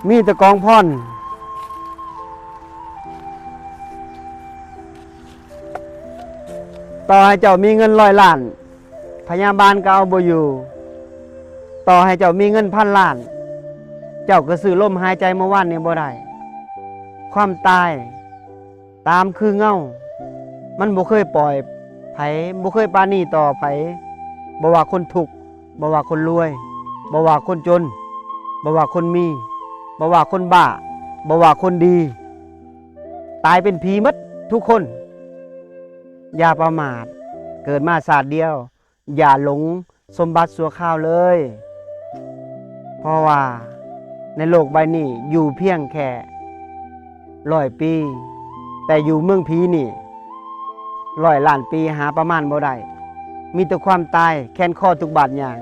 ມີແຕ່ກອງພອນ. ຕໍ່ໃຫ້ເຈົ້າມີເງິນຮ້ອຍລ້ານ ພະຍາບານກໍເອົາບໍ່ຢູ່. ຕໍ່ໃຫ້ເຈົ້າມີເງິນພັນລ້ານ ເຈົ້າກໍຊື້ລົມຫາຍໃຈເມື່ອວານນີ້ບໍ່ໄດ້. ຄວາມຕາຍຕາມຄືເງົາ, ມັນບໍ່ເຄີຍປ່ອຍໃຜ, ບໍ່ເຄີຍປານີຕໍ່ໃຜ, ບໍ່ວ່າຄົນທຸກ, ບໍ່ວ່າຄົນລວຍ, ບໍ່ວ່າຄົນຈົນ, ບໍ່ວ່າຄົນມີ, ບໍ່ວ່າຄົນບ້າ, ບໍ່ວ່າຄົນດີ, ຕາຍເປັນຜີໝົດທຸກຄົນ. ຢ່າປະໝາດ, ເກີດມາຊາດດຽວ, ຢ່າຫຼົງສົມບັດຊົ່ວຄາວເລີຍ, ເພາະວ່າໃນໂລກໃບນີ້ຢູ່ພຽງແຄ່ຮ້ອຍປີ, ແຕ່ຢູ່ເມືອງຜີນີ້ຮ້ອຍລ້ານປີຫາປະມານບໍ່ໄດ້. ມີແຕ່ຄວາມຕາຍແຂວນຄໍທຸກບາດຍ່າງ.